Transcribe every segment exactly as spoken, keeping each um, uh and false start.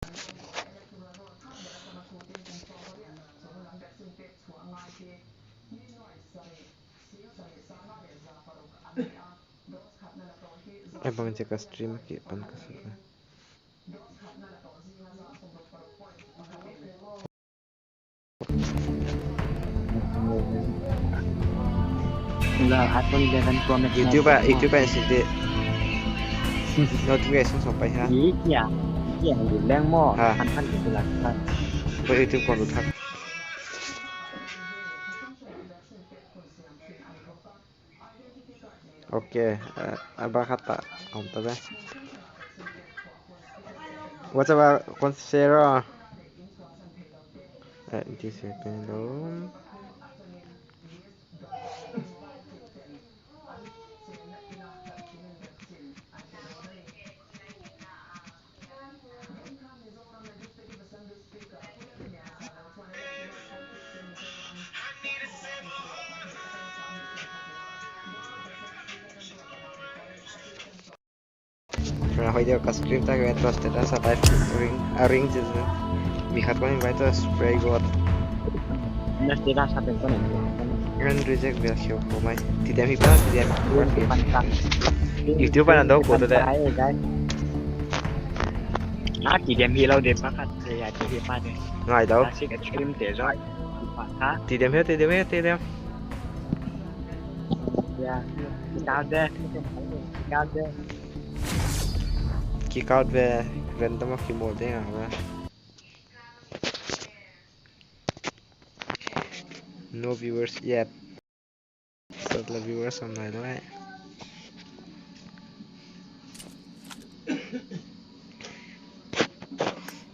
Ai bang, check a stream ke pan ka sa. Lah, iPhone eleven Pro Max. YouTube ah, YouTube ah, S D. Notification song pai ha. Iya, iya, di leng mo. Ha. Han han di lak. Ko YouTube ko luthak. Ok, eh, a ba khat ta om ta be. What's about Consero? Eh, this is Pendo. Kena hoih dia ka stream tak, kena terus status apa ring, a ring je. Mi khat ko invite tu spray god. Na status apa ko ni? Ngan reject dia siu ko mai. Ti dem hi pa, ti dem hi pa. Pan tak. YouTube ah na dou ko tu de. Hai, guys. Ah, ti dem hi lou de pa khat. Ya, ti hi pa de. Ngai dou. Asik stream te zoi. Pa khat. Ti dem hi, ti dem hi, ti dem. Ya, kick out de. Kick out de. Kick out ve, random a ki mol de nga ve. No viewers yet. Sat la viewers om nai lou eh.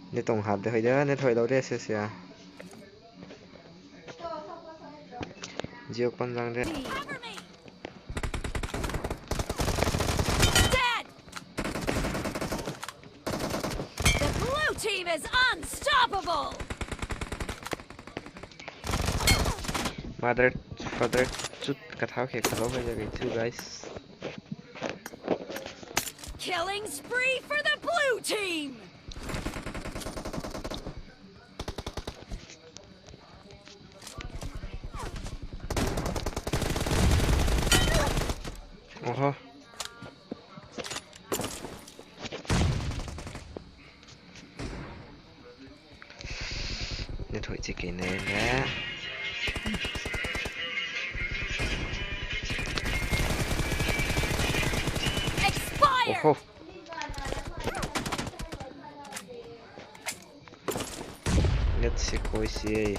Net ong hat de hoih de, net hoih lou de se se a. Jiok pan zang de. Dead! The blue team is unstoppable! Mother, father, chut, ka thau khe, ka lo khe, two guys. Killing spree for the blue team! Oho. Net hoih chik in ne. Expired! Oho. Net si koi si ei.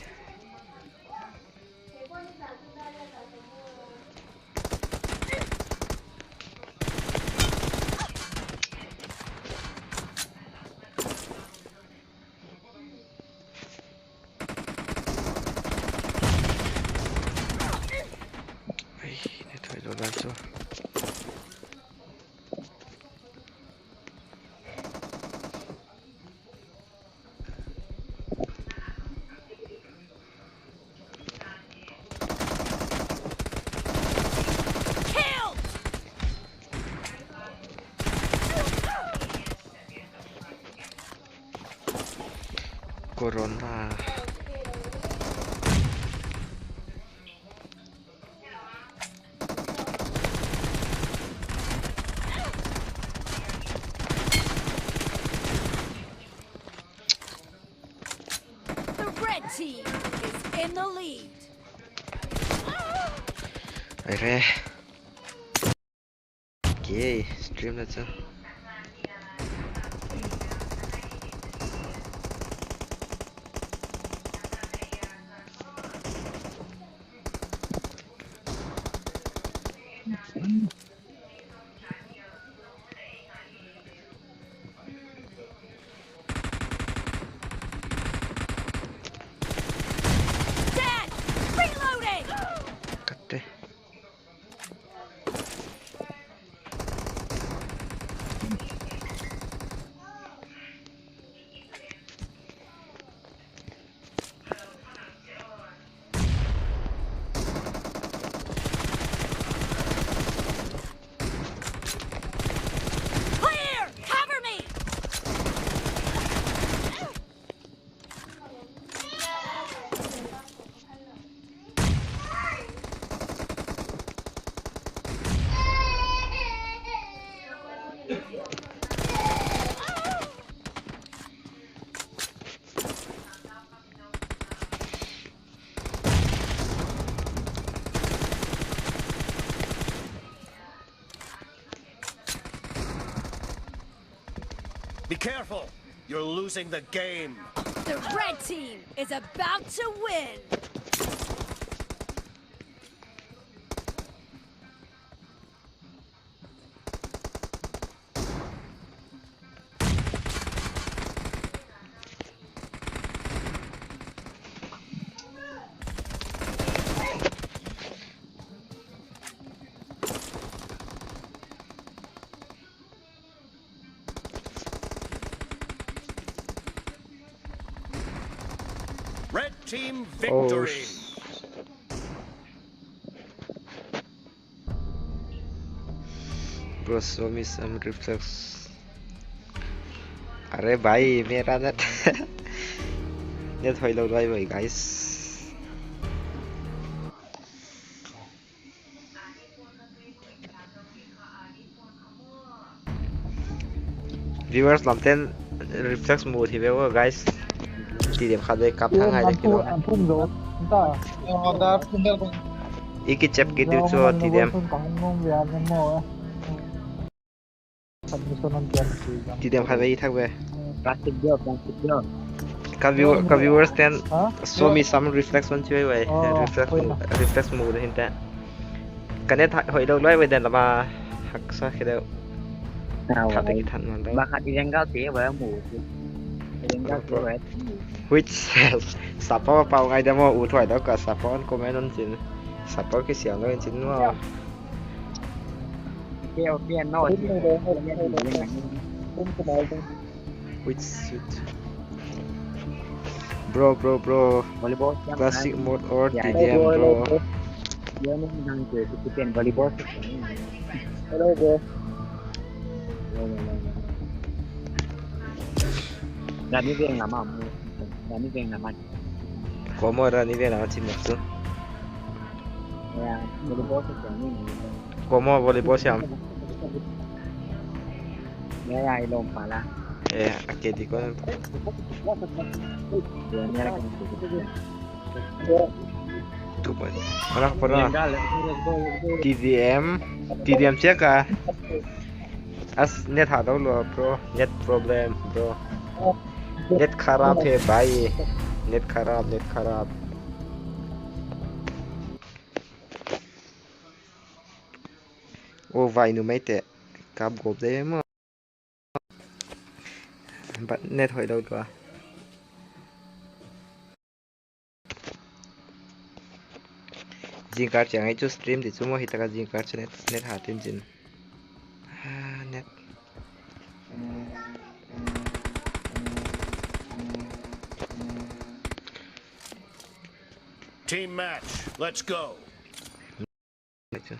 Ai, net hoih lou dan chu. Kill! Corona. The red team is in the lead. Ai re. Okay, stream na chu. Dead! Reloading! Kate. Careful! You're losing the game. The red team is about to win. Red team victory. Bro, show me some reflex. अरे भाई, मेरा net, net होइलौह लुवाई भाई, guys. Viewers lamten reflex mode hi ve ua, guys. Tidem khat ve kap thang hai le kilo. I kichep kit diu chu tidem. Tidem khat ve i thak ve. Plastic dia, plastic dia. Ka view-, ka viewers ten show me some reflex on chi ve. Reflex, reflex mode hin te. Ka net hoihlou luai ve den lama haksa khe deuh. Tha te kithan man deuh. Ba khat i jeng gal te ba mu. I jeng gal te ba. Which support pau ngai demo u thuai deuh ka support comment on chin. Support kisiam lou in chin maw. Okay, okay, no. Which suit? Bro, bro, bro. Volleyball siam. Classic mode or T D M, bro? Volleyball. Hello, bro. Rani veng lama, rani veng lama. Komo rani veng lama team tu. Ya, volleyball siam. Komo volleyball siam. Ya, ya, ilom pala. Eh, okay, di ko. Ya, ya, tu pun. Orang pernah. T D M, T D M siapa? As net hadau lo, bro. Net problem, bro. Net kharab hai, bhai. Net kharab, net kharab. Oh, bhai, nu mai te. Kap gop de mo. But net hoihlou tua. Zingkal chiang ei chu stream di chu maw, hitak a zingkal chu net, net ha tin chin. Ah, net. Team match, let's go. First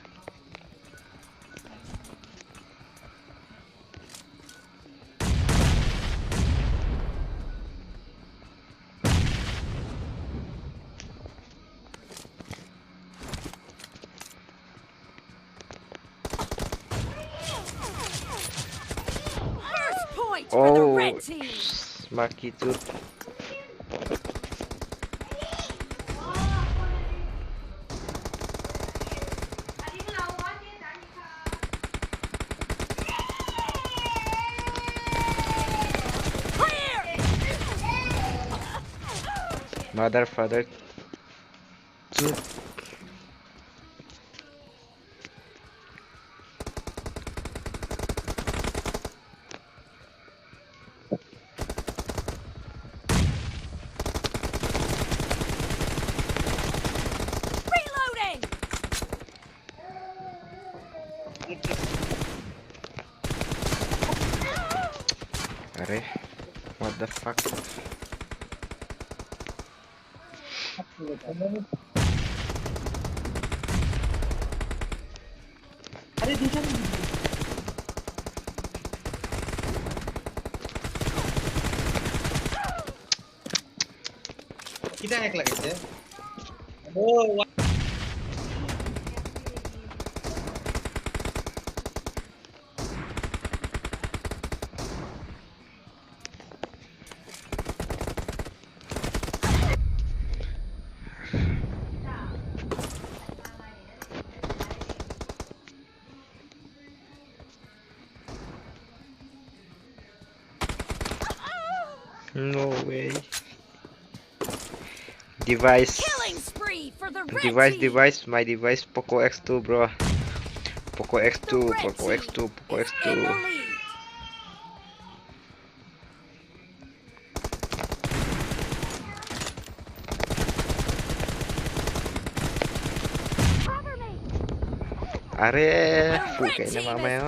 point for the red team. Oh, Marquis tu. Mother, father. Reloading! अरे, what the fuck? अरे, दूसरा नहीं दिख रहा। कितना hack लगे थे? ओ, वा- No way. Device. Killing spree for the red team. Device, device, my device, Poco X two, bro. Poco X two, Poco X two, Poco X two. The red team is in the lead. Cover me. Are, the red team is unstoppable. Fuh kei na mama ya.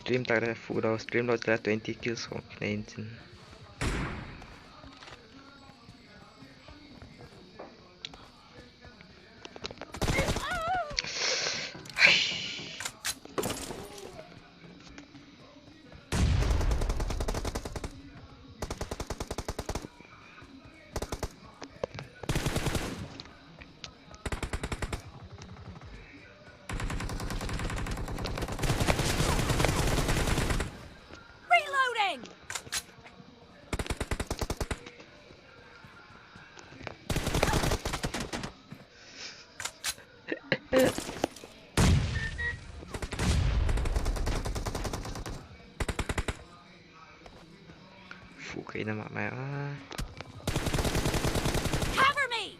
Stream tak leh fuh dau, stream lou tak leh twenty kills khong nei in chin. Reloading! Fuh kei na mama ya. Cover me!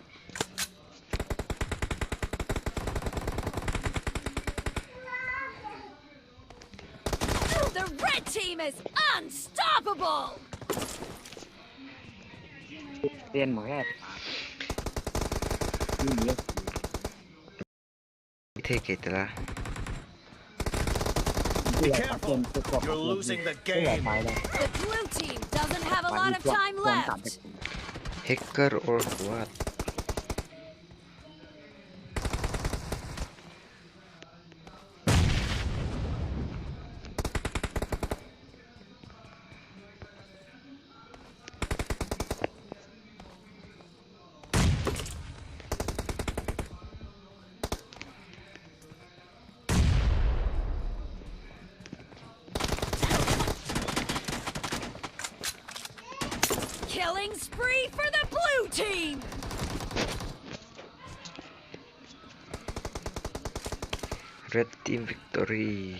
The red team is unstoppable! Ten mo he. Thei kei tela. Be careful. You're losing the game. The blue team doesn't have a lot of time left. Hacker or what? Killing spree for the blue team! Red team victory.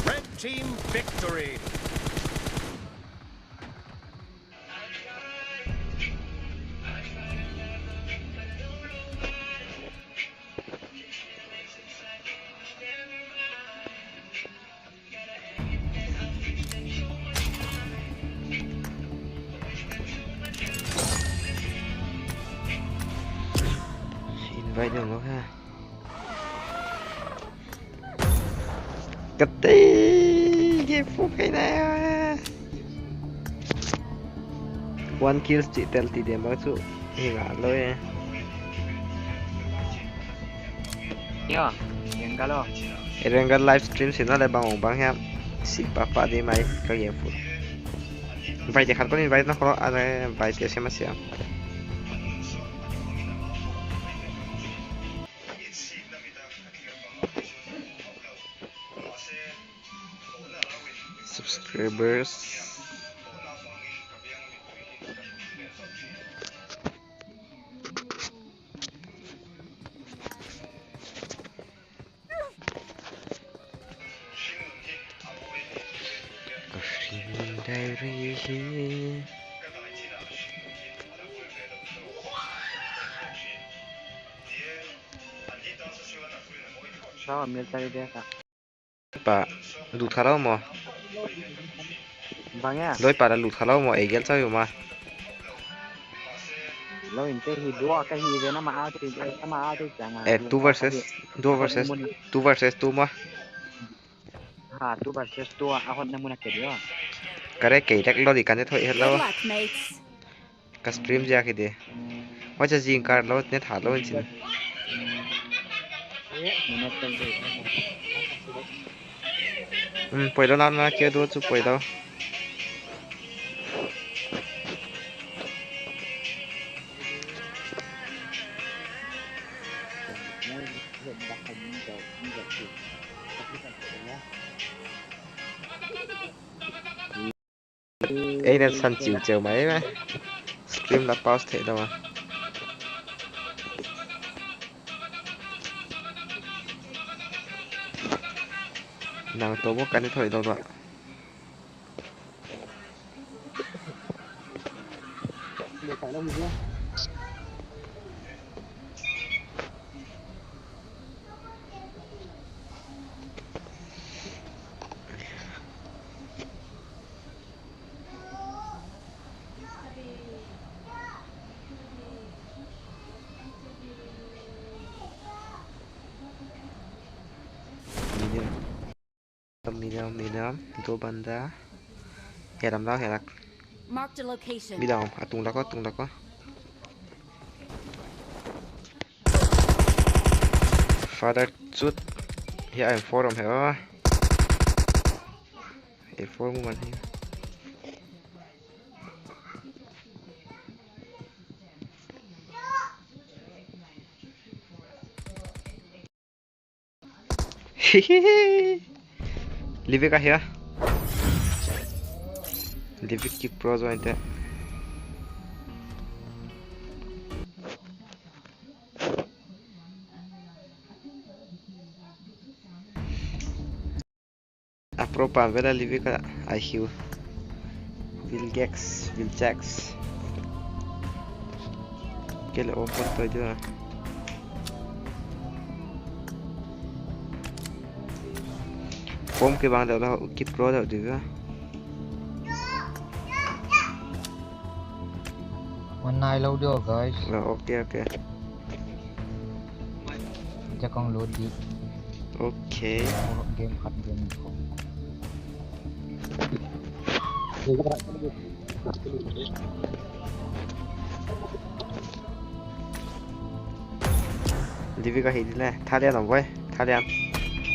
Red team victory. Invite ding lou ha. Ka tei, game fuh kei na. One kills chih tel ti diam bang chu hi ngal lou e. Yo, Rengga lo. Rengga live stream sin na le bang ong bang hiam. Si pa pa di mai ka game fuh. Invite khat kon invite na kho, are invite siam siam. Subscribers. Ka hring diary hi. Sawa military dia ka. Pa, lut kha lou maw. Bang ya? Loi pa la lut kha lou maw, ei gel chau maw. Lou in te hi dua ka hi ve na ma a te, na ma a te chang a. Eh, two versus, two versus, two versus two maw. Ha, two versus two a hot na mun a ke dia. Kare ke dak lou di kan te thoi hello. Good luck, mates. Ka stream ziak hi di. Huai cha zingkal lou, net hat lou in chin. Hmm, poi lou na na kia du chu poi lou. Ei, net san chiu cheu mai ve. Stream la pause theih lou a. Nang toh bo kan i thoi dou dou. Medium. Medium, medium, दो बंदा. Helam lau, helak. Marked a location. Bilang, a tung lak o, tung lak o. Father chut. Hiai M four om hi o. M four mu man hi. Livik a hia. Livik ki pro join te. A pro pa vela Livik a I Q. Vilgex, Vilgex. Kele open toi dia. Form ke bang dia la ki pro dia dia. One nine lou dia, guys. Ah, okay, okay. Jakong load di. Okay. Game khat game. Livik a hi di le. Thalian om boy. Thalian.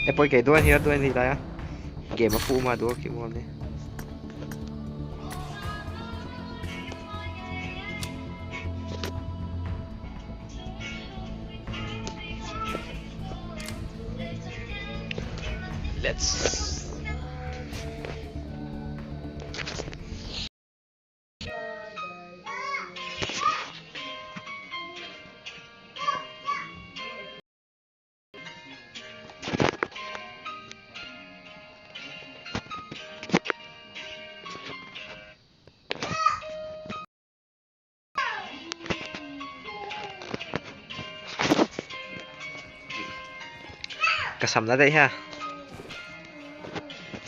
E poi ke duan hi, duan hi la ya. Game a pu ma do ki mo ni. Let's. Ka sam na deih hia?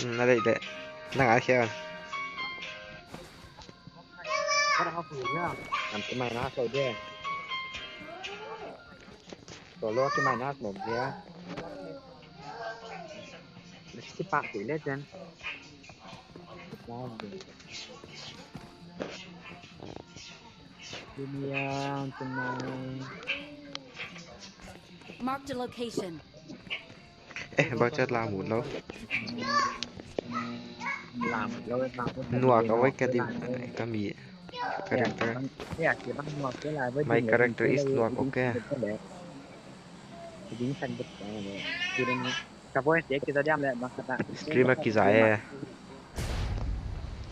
Hmm, na deih de. Na ngai hia? Kan ki mai na so de. Solo ki mai na so de. Mesti pak tu le jen. Dunia tunai. Marked a location. Eh, bang chat la mut lou. La mut lou, la mut lou. Nuak a wai ka di, ka mi character. Ya, ya, ki bang nuak ke la wai. My character is nuak, okay. Ding san bet. Ka voice dia kita diam le bang kata. Stream a ki za e.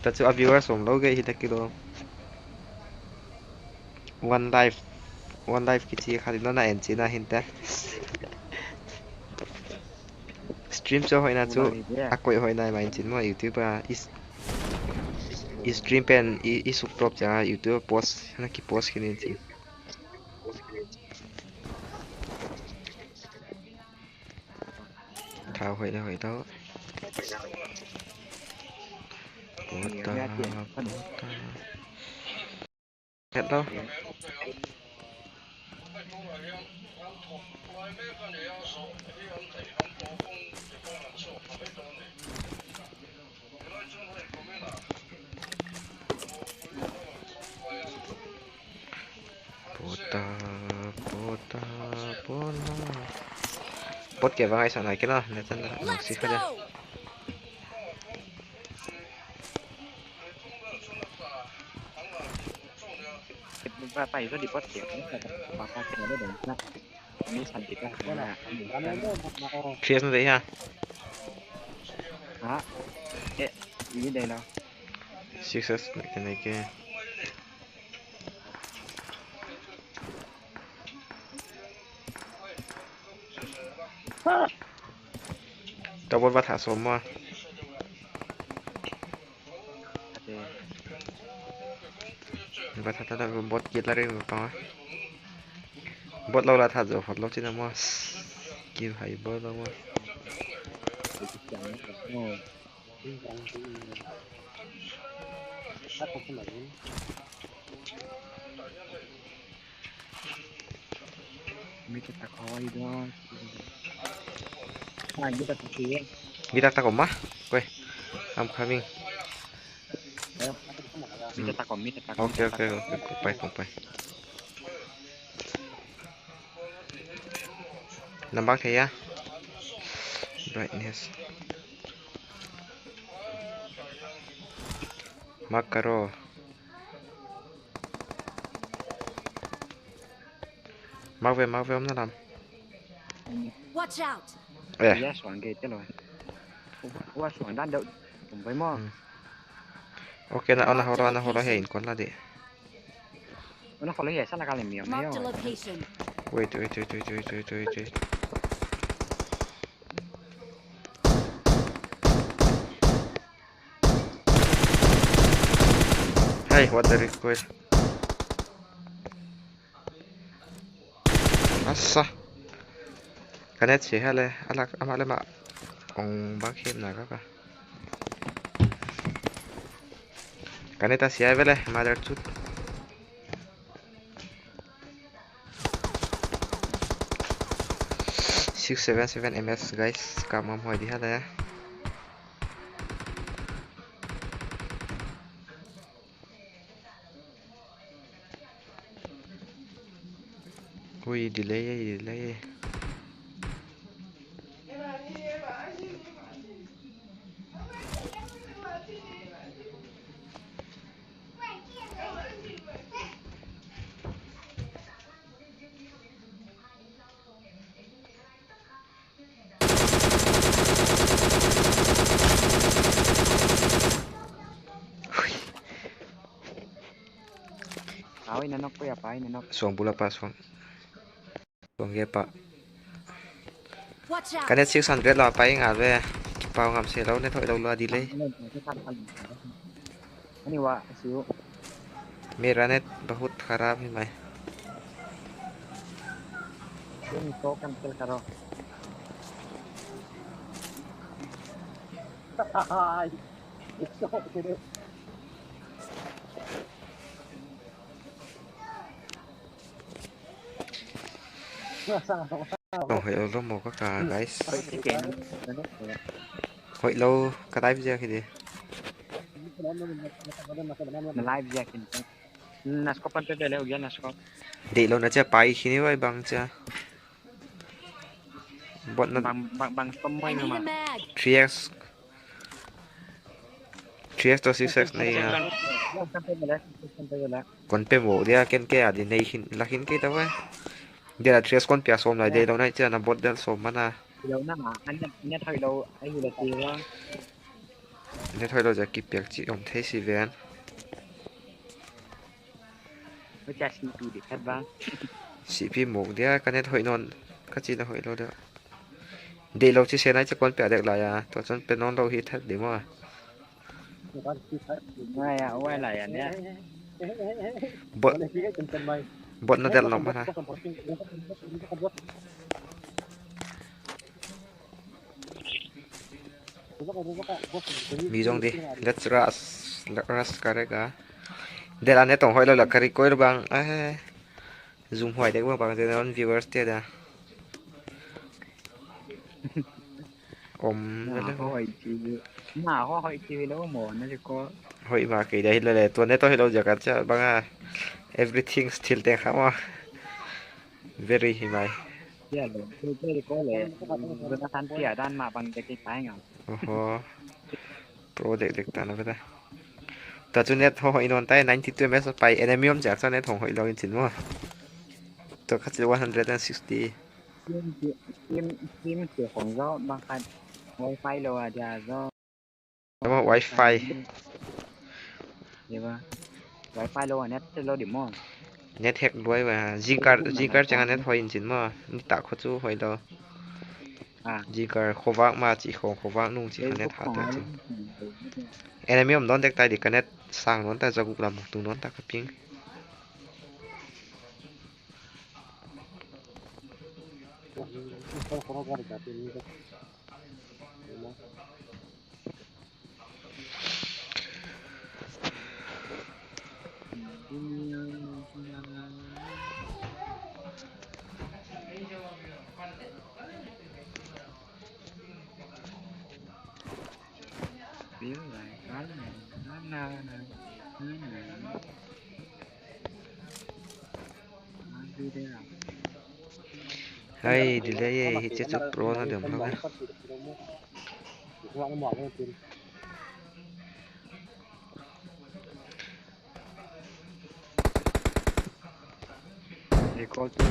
Ta chu a viewers om lou ge hi ta ki lo. One life, one life kichi kha di na en chi na hin ta. Stream chu hoihna chu a koih hoihna mai chin maw, YouTube a i s-, i stream pen i, i suk top cha YouTube post na ki post ki nin chin. Thau hoih le hoih tau. Pota, pota. Het tau. Pota, pota, pota. Bot ke bang ai sa nai ke na, ne tan na si kha de. Let's go. Ba, ba, iso di bot ke, ba, ba, ba, ke na de na. Ni san di ka. Clear na de ya. Ha? Eh, ini de na. Success na ke na ke. Ka bot va thah sawm maw. Ate. Va thah ta, bot kit la ring pa. Bot lou la thah zo phot lou chin a maw. Ki hai bot lou maw. Oh. Mi tak tak kawai dong. Ah, mi tak tak kawai. Mi tak tak kawai mah. Koi. I'm coming. Mi tak tak kawai, mi tak tak kawai. Okay, okay, okay. Kong pai, kong pai. Nampak thei a? Brightness. Mark karo. Mark ve, mark ve, omna lam. Watch out! Eh. Ya, suang ke, te lo. Wa suang dan deuh. Tum bai maw. Hmm. Okay, na, ana holo, ana holo, he in kon la de. Ana holo, he sa na ka le mi om. Marked a location. Wait, wait, wait. Hey, what the recoil? Asa. Ka net si hale, alak, ama le ma. Ong bak him na ka ka. Ka net a si ai vele, mother chut. Six seven seven M S, guys, ka mam hoi di hale. Ui, delay, delay. Awi na nok ko ya pai na nok. Suang bula pa suang. Suang ge pa. Watch out! Ka net six hundred lo pai nga ve. Kipau ngam se lo net hoih lo lo delay. Ani wa siu. मेरा नेट बहुत खराब है भाई। Ini kau cancel karo. Ong hoih lou lou maw ka ka, guys. Hoih lou ka live ziak hi di. Na live ziak hi. Na scope pan pe pe le ugia na scope. Deih lou na chia pai hi ni vai bang chia. Bot na bang, bang, bang scope mai na ma. Three X. Three X to six X nei a. Kon pe mo dia ken ke a di nei hin la hin ke ta vai. Dia la three X kon pia sawm lai deih lou nai chia na bot del sawm mana. Lou na, an, an hoih lou, ai hi la ti wa. Net hoih lou ziak kipiak chih om thei si ven. Macam C P di khat bang. C P muk dia ka net hoih nawn ka chih na hoih lou dia. Deih lou chi se nai chia kon pia dek lai a. Tua chon pe nawn lou hi that di maw. Ngai a, wai lai a nia. Bot, bot na del lou mana. Mi zong di, let's rush, let's rush ka rek a. Del a net ong hoih lou la ka recoil bang, eh. Zoom huai dek bang bang general viewers te da. Om na le ho. Hoih chi, na ho hoih chi lou maw na le ko. Hoih ma kei da hi le le, tua net hoih lou ziak a chia bang a. Everything still te kha maw. Very hi mai. Ya lo, tu tu ko le. Guna san pia dan ma bang de ki pai nga. Oho. Pro dek dek ta na beta. Ta chu net ho hoih nawn tai ninety two M S pai enemy om ziak sa net ho hoih lou in chin maw. To kha chu one hundred and sixty. Sim, sim, sim, sim, sim, hong zau bang khat. Wifi lou a dia zau. Ama wifi. Ye ba. Wifi lou a net lou di maw. Net hack luai ba. Zingkar, zingkar chang a net hoih in chin maw. Ni ta kho chu hoih lou. Ah. Zingkal khovak mah chih khong, khovak nung chih kha net hat ta chih. Enemy om nawn dek ta di, ka net sang nawn ta, za guk lam tung nawn ta ka ping. Hai, delay e, hichi chu pro na diam hlak e. Recall tu.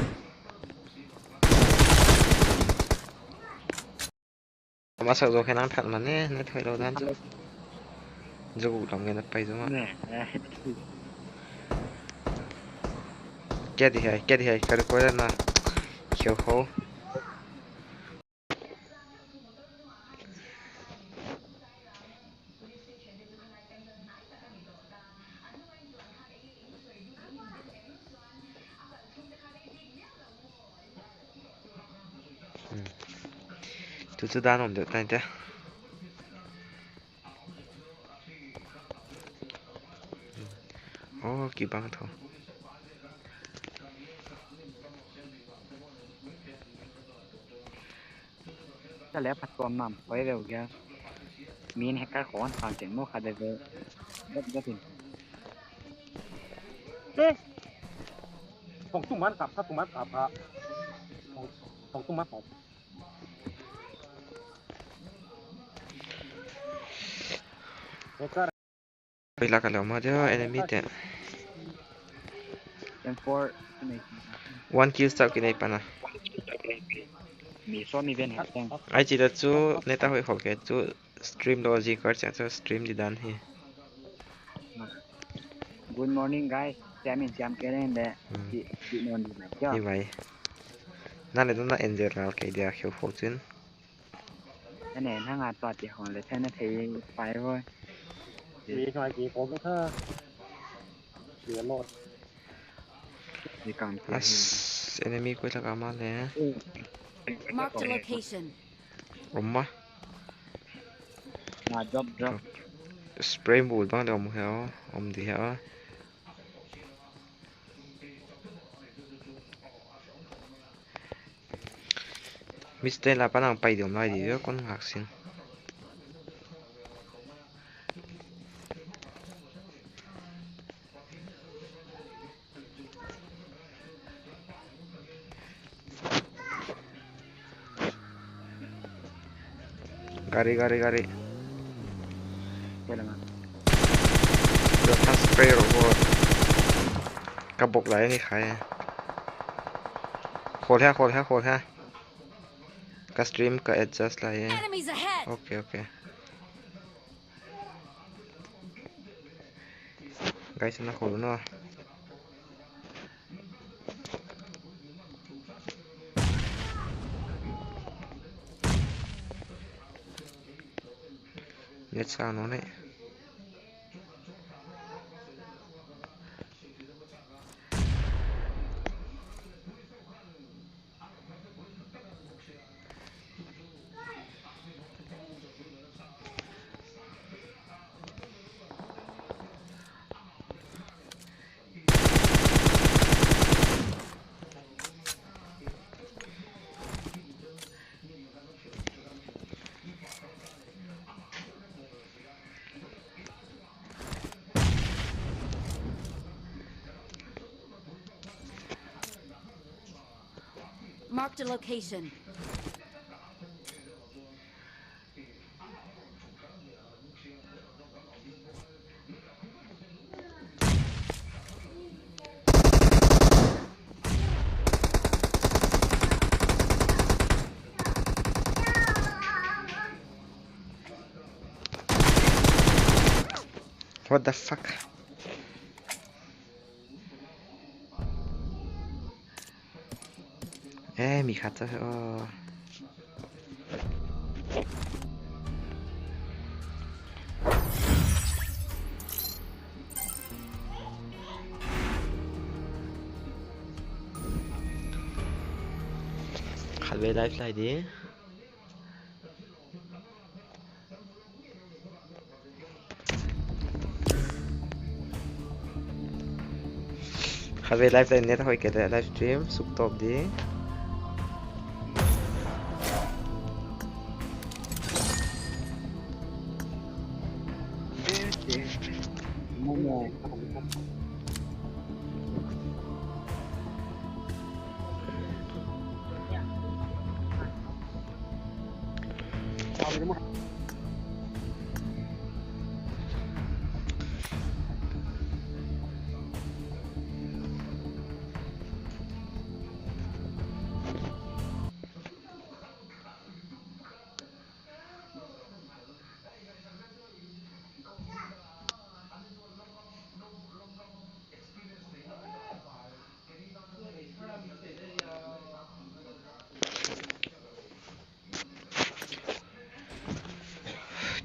Masa zo khe nang that mah ne, ne thoi lo dan chu. Zo gu lam nge na pai zo mah. Ne, eh. Kia di hai, kia di hai, ka recall na. Kheu khou. Hmm. Tu chu dan om deuh ta in te. Hmm. Oh, kibang tho. Ka leh phattuam nam, koi deuh kia. Min hacker khong sang cheng mo kha deuh deuh. Deuh deuh in. Eh! Thong tung man kap kha, tung man kap kha. Thong, thong tung man kap. Hacker. Pai lak a lou mah dia, enemy te. M four. One kill scout ki nei pan a. Mi so mi ben het teng. Ai chi ta chu, ne ta hoi khol ke chu, stream lo zi kar cha chu, stream di dan hi. Good morning, guys. Siam in siam ke len le. Hmm. Di, di non di mai kyo. Di mai. Na le na en general ke dia kheu fo chun. Ane, nang a tua ti hong le thei na thei pai voi. Ui, ngai ki ko ka tha. Ui, a lot. Ui, kang ti. As, enemy koi lak a mah le. Mark the location. Om mah. Na, drop, drop. Spray bul bang de om hia, om di hia. Mister la panang pai diam lai di, kon ngak sin. Gari, gari, gari. Kena. Lo ta spray robot. Ka bok lai ni khai. Khol ha, khol ha, khol ha. Ka stream ka adjust lai. Enemies ahead! Okay, okay. Guys, na khol na. Net sa no ne. Marked a location. What the fuck? Eh, mi khat, oh. Khatvei live lai di. Khatvei live lai, net hoih kei leh live stream suk tawp di.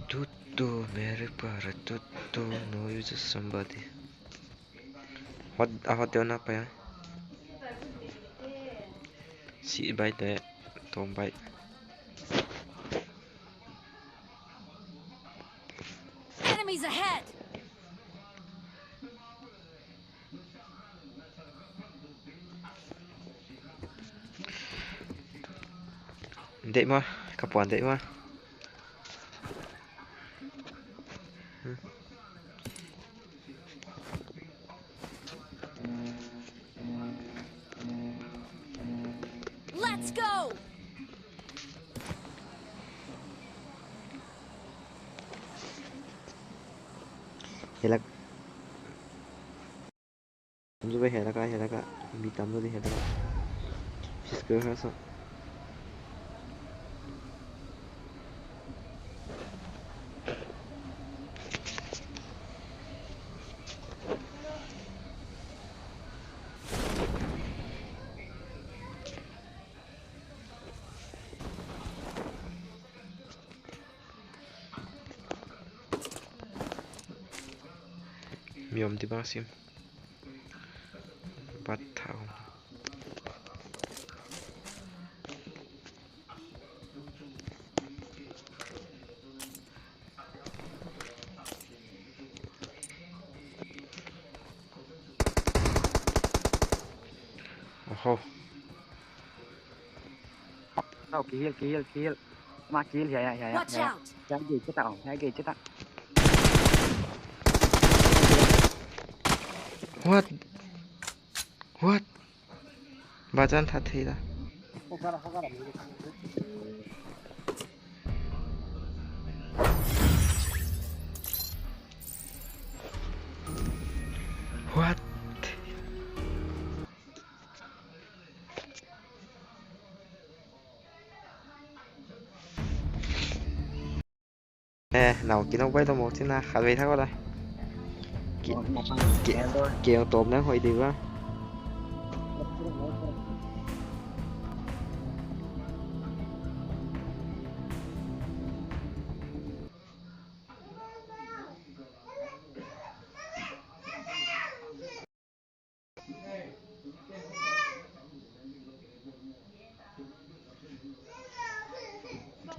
Tutu, mere para tutu, no use somebody. Hot, a hot na pa ya. Si bai te, tom bai. Enemies ahead! Dek ma, ka puan dek ma. Hmm. Let's go! Helak. Tam zaw ve, helak a, helak a. Mi tam zaw di helak a. Fisker ha sa. Mi om di bang sim. Bat thau. Oho. Tau, kill, kill, kill. Ma kill, ya, ya, ya, ya. Watch out! Ya, gei chet a, ya, gei chet a. What? What? Bazan that thei da. What? Eh, nau ki nau bai lo mo china khatvei thak la. Ki, ki, ki tawp nang hoih di va.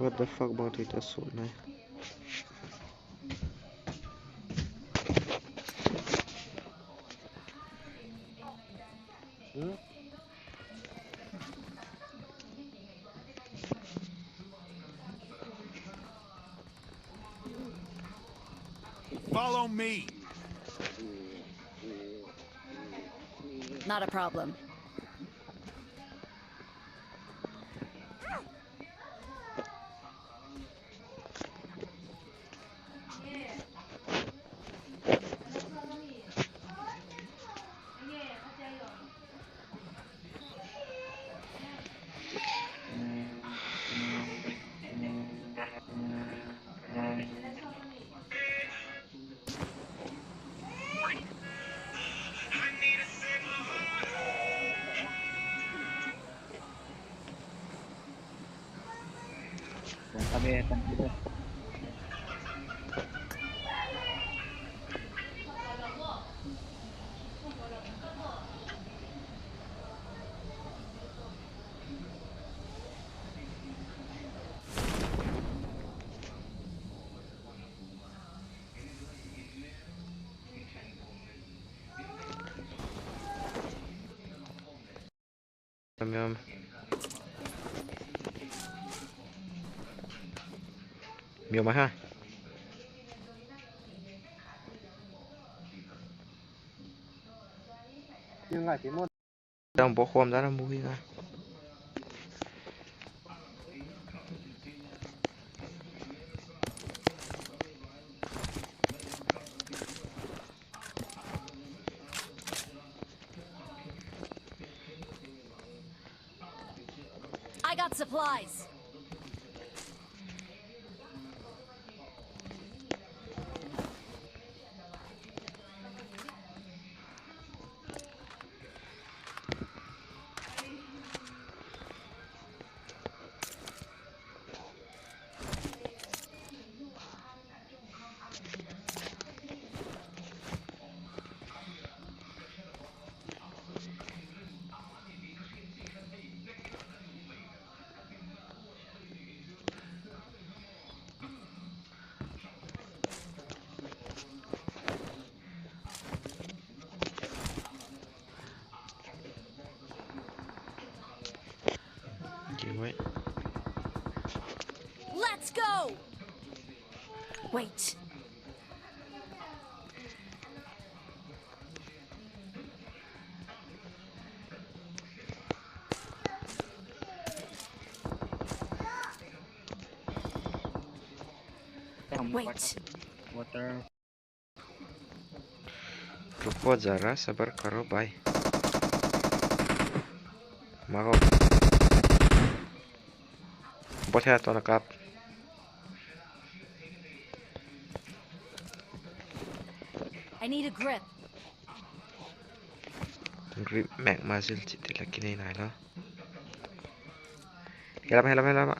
What the fuck, bang tu ita sut nai. Hmm? Follow me. Not a problem. Miom. Miom ah ha. Dang bawk khawm dan a mu hi nga. I got supplies. Okay, wait. Let's go! Wait. Wait. Water. रुको जरा, सबर करो भाई। Mago. Bot hea to na kap. I need a grip. Grip mek ma zil chih te la kinei nai lo. Kei lam, kei lam, kei lam.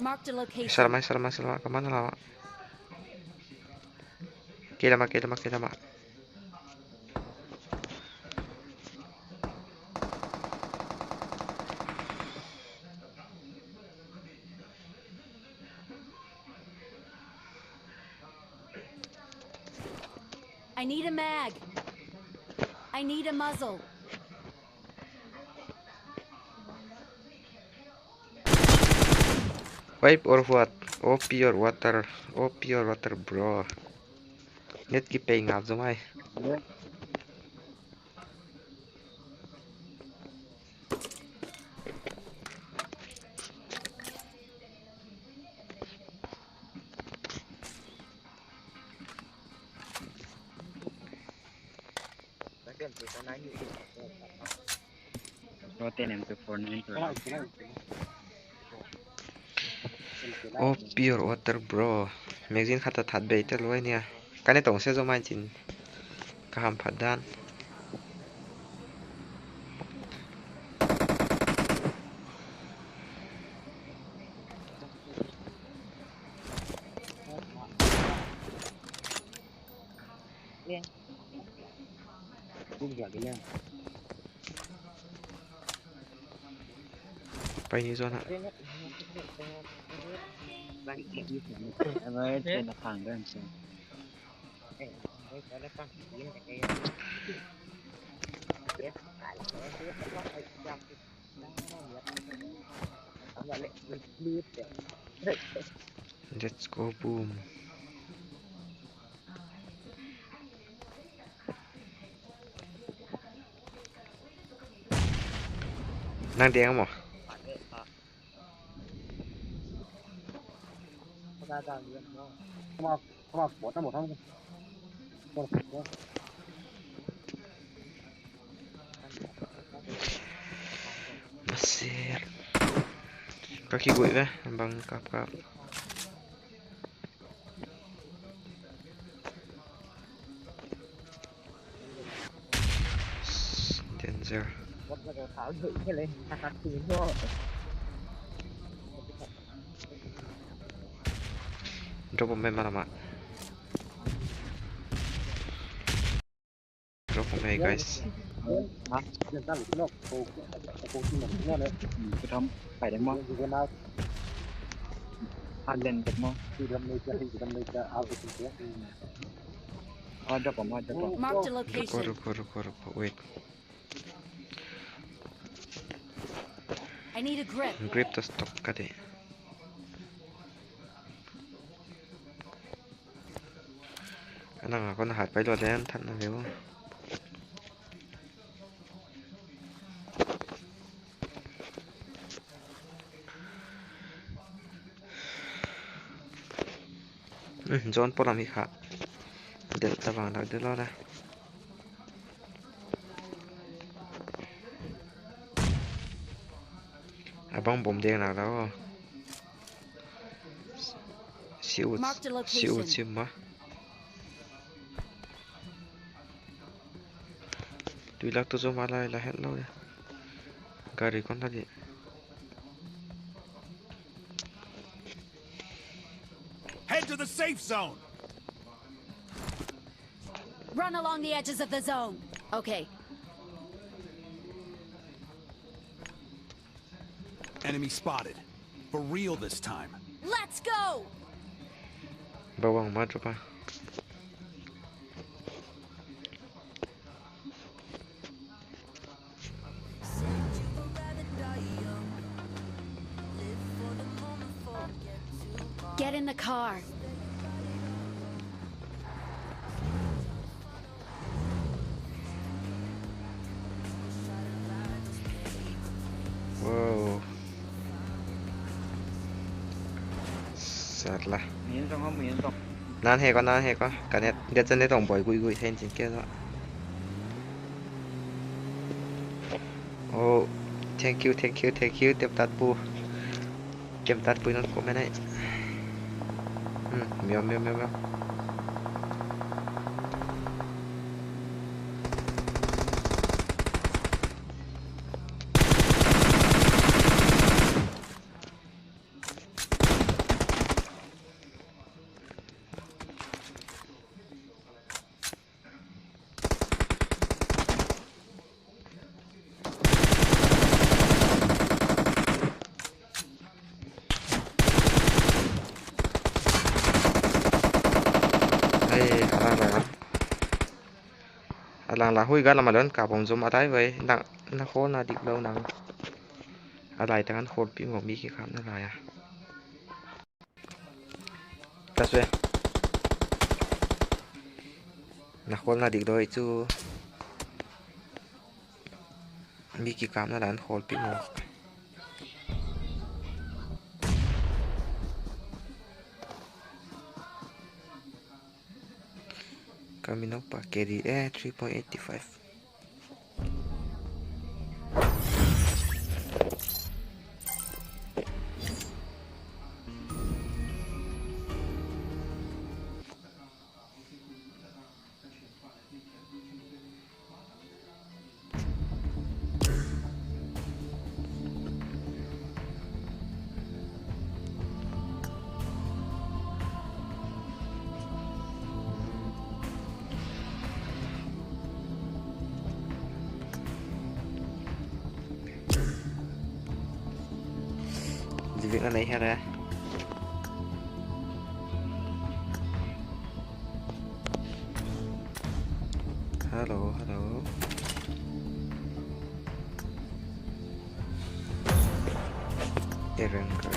Marked a location. Salama, salama, salama. Kaman salama. Kei lam, kei lam, kei lam. I need a mag. I need a muzzle. Wipe or what? O P or water? O P or water, bro? Net ki pay ngap zo mai. O P or water, bro? Magazine khat a that bei te lua nia. Ka ne tong se zo mai chin. Ka hamphat dan. Pai ni zo na. Let's go, boom. Nang deng maw? Masir. Ka kiguih ve, bang kap kap. Danger. What the hell? How do you kill it? I have to know. Drop om mai malam ah. Drop om mai, guys. Drop om mai. Marked a location. Ruko, ruko, ruko, ruko. Wait. I need a grip. Grip toh stock ka di. Ana nga kon hat pai lou den than na veu. Hmm, zone polam hi kha. Delta bang lak de lou le. Abang bom deng lak lou. Siu, siu chim ma. Tui lak tu zo ma lai la het lou ya. Gari kon la di. Head to the safe zone. Run along the edges of the zone. Okay. Enemy spotted. For real this time. Let's go! Bawang ma drop a. Get in the car. Wow. Sat la. Nan he ko, nan he ko. Ka net, dia chan net ong boi gui gui hen chin ke zo. Oh, thank you, thank you, thank you, Tep Tat Pu. Kem tat pui non comment ai. Hmm, miau, miau, miau, miau. Ai, a lang lang. A lang lang hui ga lam a lon ka bom zom a dai vai. Nang, na kholna dik lou nang. A lai tangan kholpih mawk mi kikapna lai a. Ka swe. Na kholna dik doi chu. Mi kikapna lai a kholpih mawk. Ka min a pa K D A three point eighty five. Living a nei hia le. Hello, hello. Erang ka.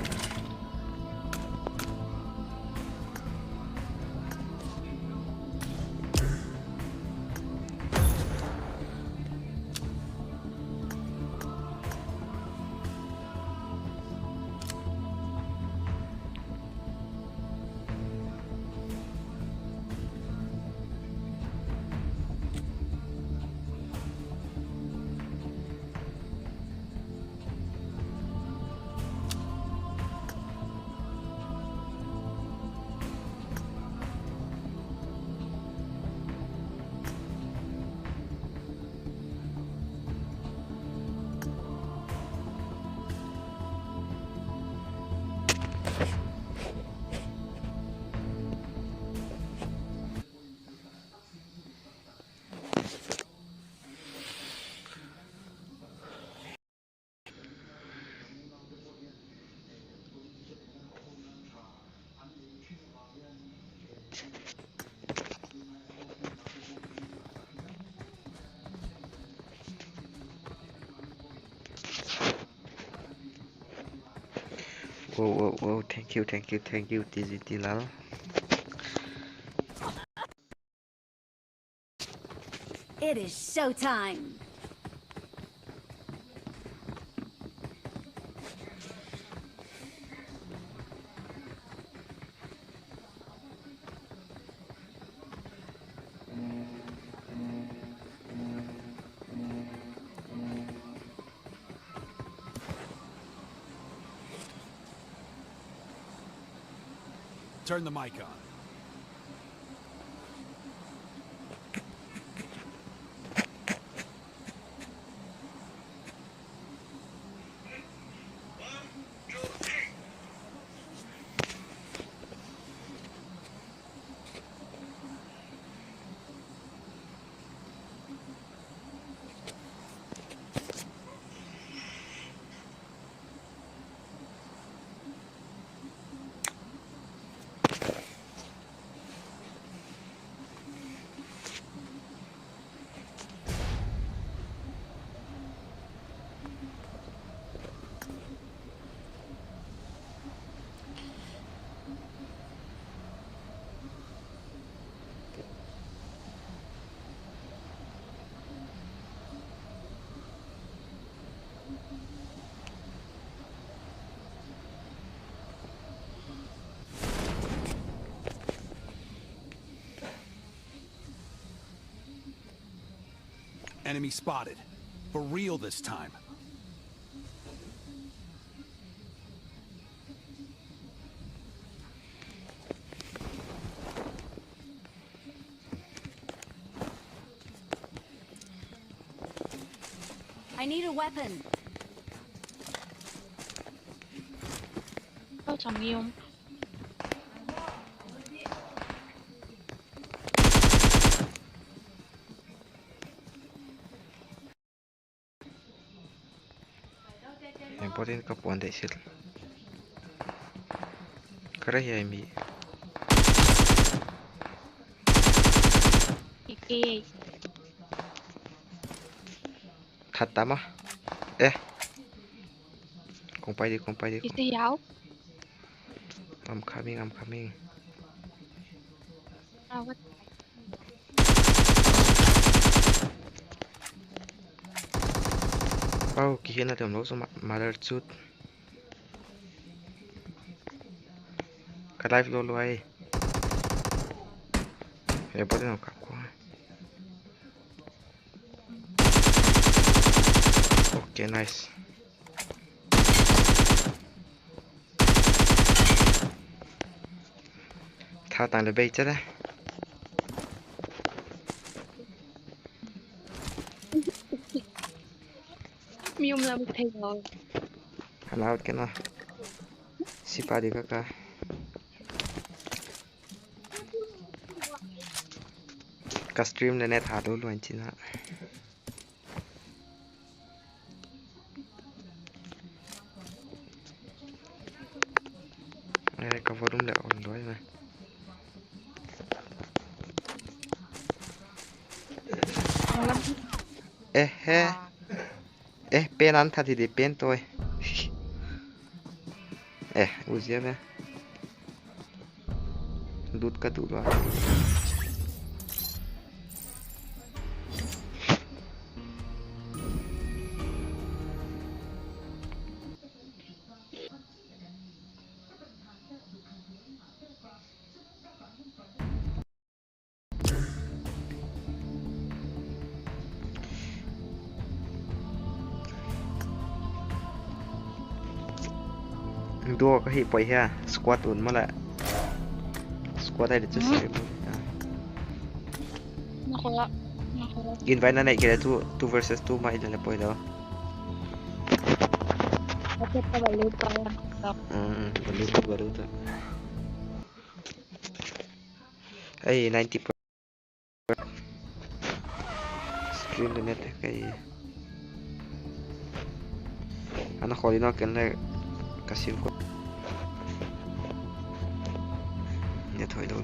Wow, wow, wow. Thank you, thank you, thank you, T G T Lal. It is showtime. Turn the mic on. Enemy spotted. For real this time. I need a weapon. Kau chang yom. Important ka puan dai sil. Kara hi ai mi. Khat tama. Eh. Kong pai di, kong pai di. Ite yau. I'm coming, I'm coming. Ah, what? Pau, kihi na tem lo so ma-, mother chut. Ka life lo lo ai. He, bot no ka ko. Okay, nice. Tha tang le bei che de. Mi um lam thei lo. Hana out ke na. Sipa di ka ka. Ka stream le net ha lo luan china. Eh, ka volume le on luai na. Eh, he. Eh, pen an that hi di pen toi. Eh, uzia be. Lut ka tu lua. Duo ka hi poi hia, squad un mala. Squad ai de chu. Hmm? Sai mu. Ah. Na khola, na khola. Invite na nei kele tu, two versus two mai de le poi lo. Acha ta ba le pa. Hmm, ba le tu ba le tu. Ai, ninety. Stream le net kai. Ana kholi no ken le ka sim ko. Net hoi lo.